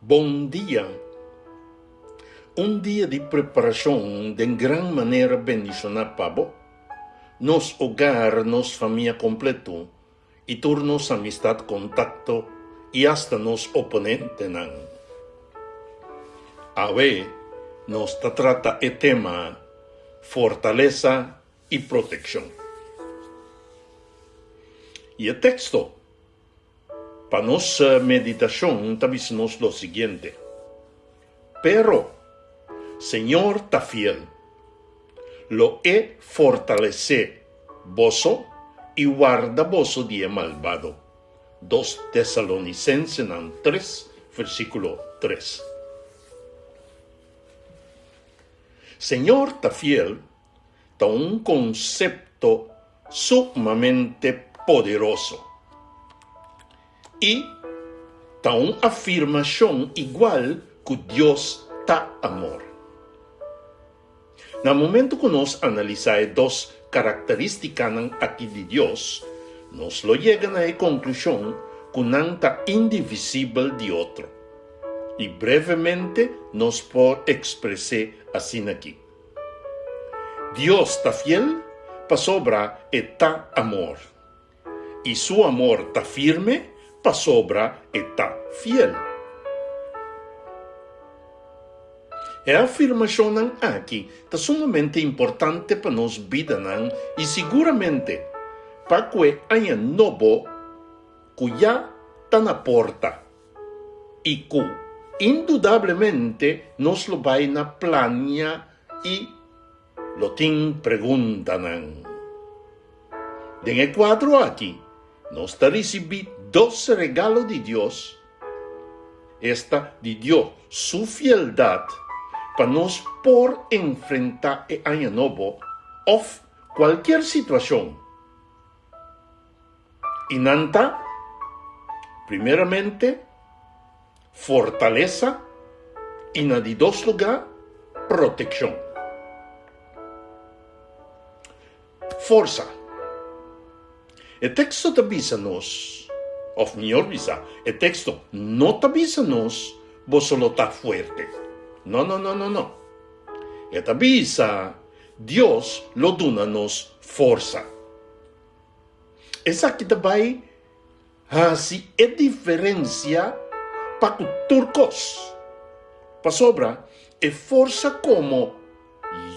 Bon dia. Un dia di preparashon den gran manera bendishoná pa bo, nos hogar, nos famia kompleto i tur nos amistat, kontakto i asta nos oponentenan. Awe nos ta trata e tema Fortalesa i Protekshon. I e teksto Pa nos meditashon ta bisa nos lo siguiente, Pero Señor ta fiel, lo E fortalesé boso i warda boso di e malbado. Dos Tesalonisensenan tres, versíkulo tres. Señor ta fiel ta un konsepto sumamente poderoso i ta un afirmashon igual ku Dios ta amor. Na momentu ku nos analisá e dos karakterístikanan aki di Dios, nos lo yega na e konklushon ku nan ta indivisibel di otro. I brevemente nos por ekspres'é asin'aki. Dios ta fiel pasobra e ta amor, i su amor ta firme pasobra e ta fiel. E afirmashonnan aki ta sumamente importante pa nos bidanan i siguramente pa ku e aña nobo ku ya ta na porta. I ku indudablemente nos lo bai na plania i lo tin preguntanan. Den e kuadro aki nos ta risibí dos regalo di Dios, esta di Dios su fieldat pa nos por enfrentá e aña nobo òf kualkier situashon. I nan ta, primeramente, fortalesa i na di dos lugá, protekshon. Forsa. E teksto ta bisa nos, òf mihor bisa, e teksto no ta bisa nos, boso lo ta fuerte. No, no, no, no, no. E ta bisa, Dios lo duna nos forsa. Esaki ta bai hasi e diferensia pa ku tur kos, pasobra e forsa komo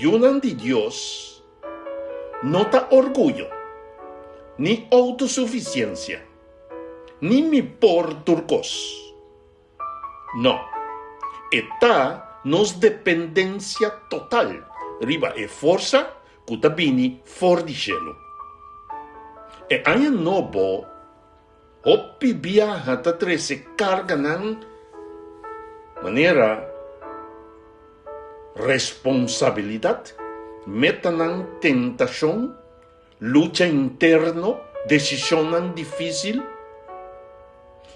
yunan di Dios no ta orguyo, ni outosufisiensia, ni mi por tur kos. No. E ta nos dependensia total riba e forsa ku ta bini for di shelu. E aña nobo hopi biaha ta trese karganan manera responsabilidat, metanan, tentashon, Lucha interno, desishonnan difísil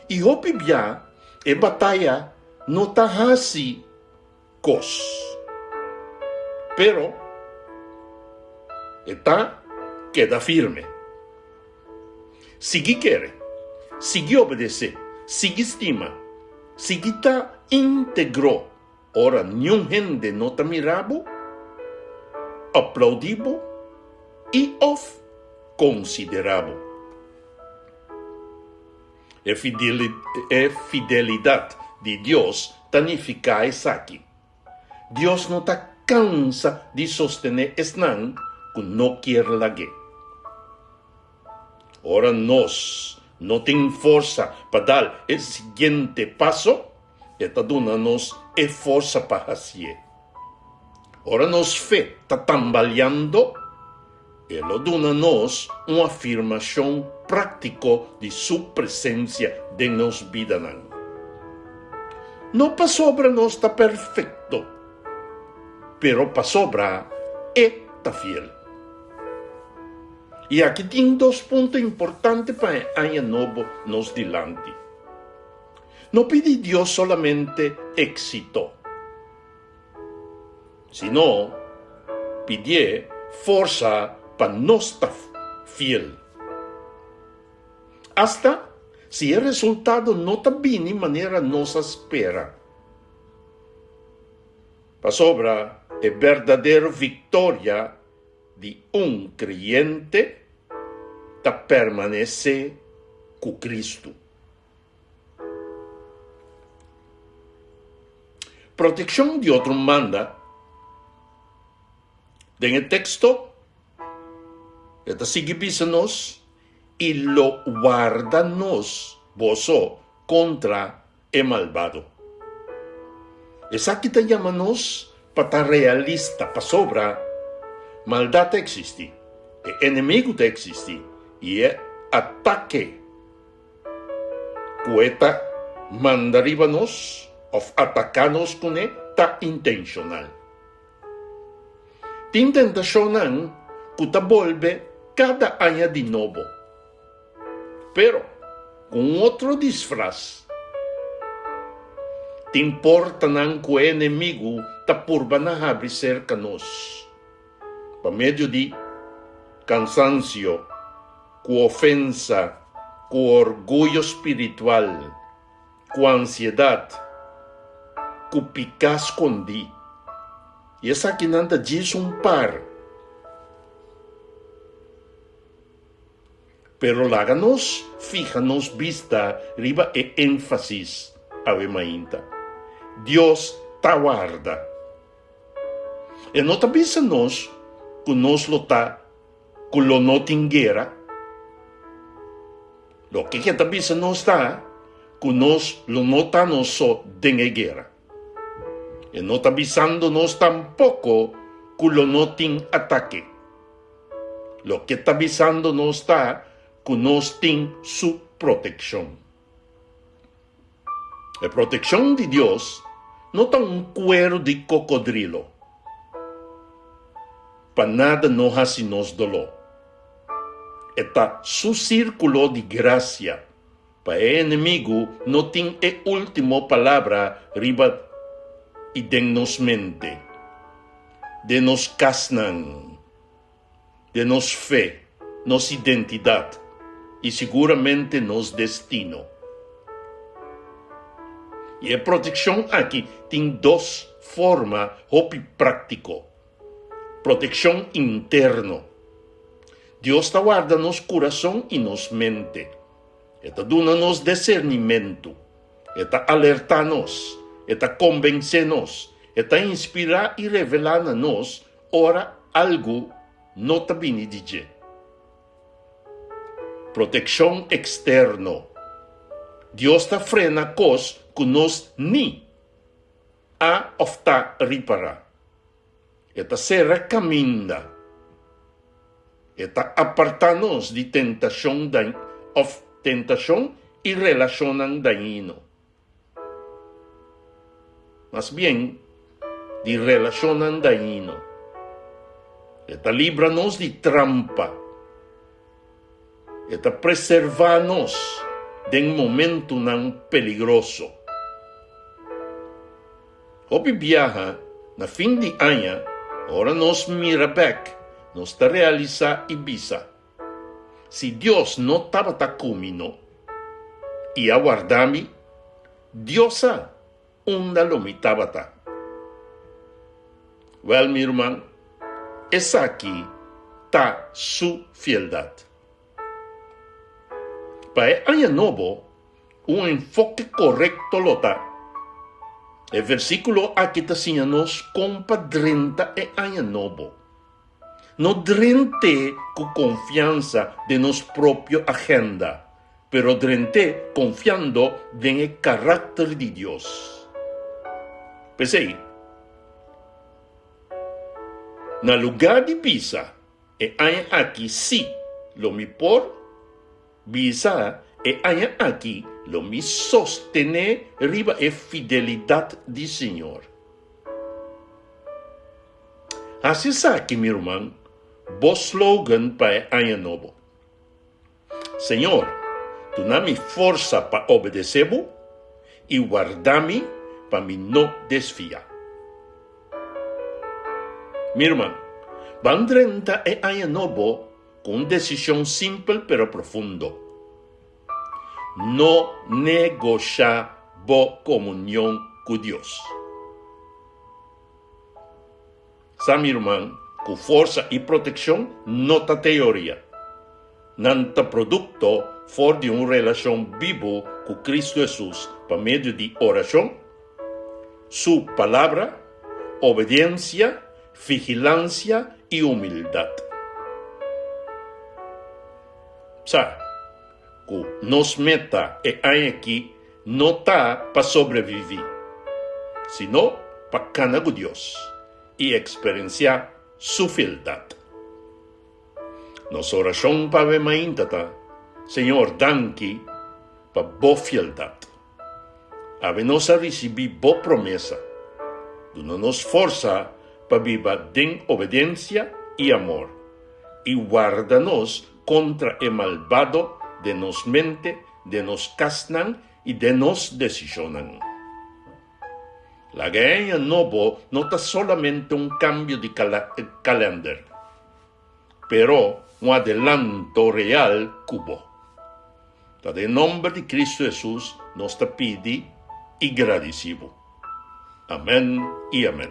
i hopi bia e bataya no ta hasi kos, pero e ta keda firme. Sigui kere, sigui obedesé, sigui stima, sigui ta íntegro. Ora niun hende no ta mira bo, aplaudí bo i òf konsiderá bo. E fidelidat di Dios ta nifiká esaki, Dios no ta kansa di sostené esnan ku no kier lag'é. Ora nos no tin forsa pa dal e siguiente paso, E ta duna nos e forsa pa hasié. Ora nos fe ta tambaleando, E lo duna nos un afirmashon práktiko di Su presensia den nos bidanan. No pasobra nos ta perfekto, pero pasobra E ta fiel. I aki tin dos punto importante pa e aña nobo nos dilanti. No pidi Dios solamente éxito, sino pidié forsa pa nos ta fiel. Asta si e resultado no ta bini manera nos a spera. Pasobra e berdadero viktoria di un kreyente ta permanesé ku Kristu. Protekshon di otro manda. Den e teksto e ta sigui bisa nos, I lo warda nos, boso, kontra e malbado. Esaki ta yama nos pa ta realista pasobra maldat ta eksistí, e enemigu ta eksistí i e atake ku e ta manda riba nos òf ataká nos kuné ta intenshonal. Tin tentashonnan ku ta bolbe kada aña di nobo, pero ku un otro disfras. Tin portanan ku e enemigu ta purba na habri serka nos pa medio di kansansio, ku ofensa, ku orguyo spiritual, Ku ansiedat, ku piká skondí. I esakinan ta djis un par. Pero laga nos fiha nos bista riba e énfasis awe mainta. Dios ta warda. E no ta bisa nos ku nos lo ta ku lo no tin guera. Loke ke ta bisa nos ta ku nos lo no ta nos so den e guera. E no ta bisando nos tampoko ku lo no tin atake. Loke ta bisando nos ta ku nos tin su protekshon. E protekshon di Dios no ta un kueru di kokodrilo pa nada no hasi nos doló. E ta su sírkulo di grasia pa e enemigu no tin e último palabra riba i den nos mente, den nos kasnan. Den nos fe, nos identidat i siguramente nos destino. I e protekshon aki tin dos forma hopi práktiko. Protekshon interno. Dios ta warda nos kurason i nos mente. E ta duna nos desernimentu. E ta alertá nos. E ta konbensé nos. E ta inspirá i revelá na nos Ora algu no ta bini di dje. Protekshon eksterno. Dios ta frena kos ku nos ni a òf ta ripará. E ta sera kaminda. E ta apartá nos di tentashon òf tentashon i relashonnan dañino. Mas bien, di relashonnan dañino. E ta libra nos di trampa. E ta preservá nos den momentunan peligroso. Hopi biaha, na fin di aña, ora nos mira bèk, nos ta realisá i bisa, Si Dios no tabata ku mi no, i a warda mi, Dios sa unda lo mi tabata. Wèl, mi ruman, esaki ta su fieldat. Pa e aña nobo, un enfoke korekto lo ta. E versíkulo aki ta siña nos kon pa drenta e aña nobo. No drent'é ku konfiansa den nos propio agenda, pero drent'é konfiando den e karakter di Dios. P'esei, na lugá di bisa e aña aki sí lo mi por, bisa e aña aki lo mi sostené riba e fidelidat di Señor. Hasi esaki, mi ruman, bo slogan pa e aña nobo. Señor, duna mi forsa pa obedesé bo i warda mi pa mi no desviá. Mi ruman, ban drenta e aña nobo ku un desishon simpel pero profundo. No negoshá bo komunion ku Dios. Sa mi ruman ku forsa i protekshon no ta teoria. Nan ta produkto for di un relashon bibu ku Kristu Hesus pa medio di orashon, Su Palabra, obediensia, vigilansia i humildat. Sa ku nos meta e aña aki no ta pa sobreviví, sino pa kana ku Dios i eksperensiá Su fieldat. Nos orashon pa awe mainta ta, Señor, danki pa Bo fieldat. Awe nos a risibí Bo promesa. Duna nos forsa pa biba den obedensia i amor, i warda nos kontra e malbado den nos mente, den nos kasnan i den nos desishonnan. Laga e aña nobo no ta solamente un kambio di kalènder, pero un adelanto real ku bo. Ta den nomber di Cristo Hesus nos ta pidi i gradisi bo. Amen i amen.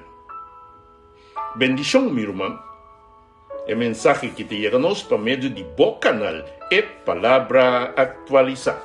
Bendishon mi ruman. E mensahe ki ta yega nos pa medio di bo kanal E Palabra Aktualisá.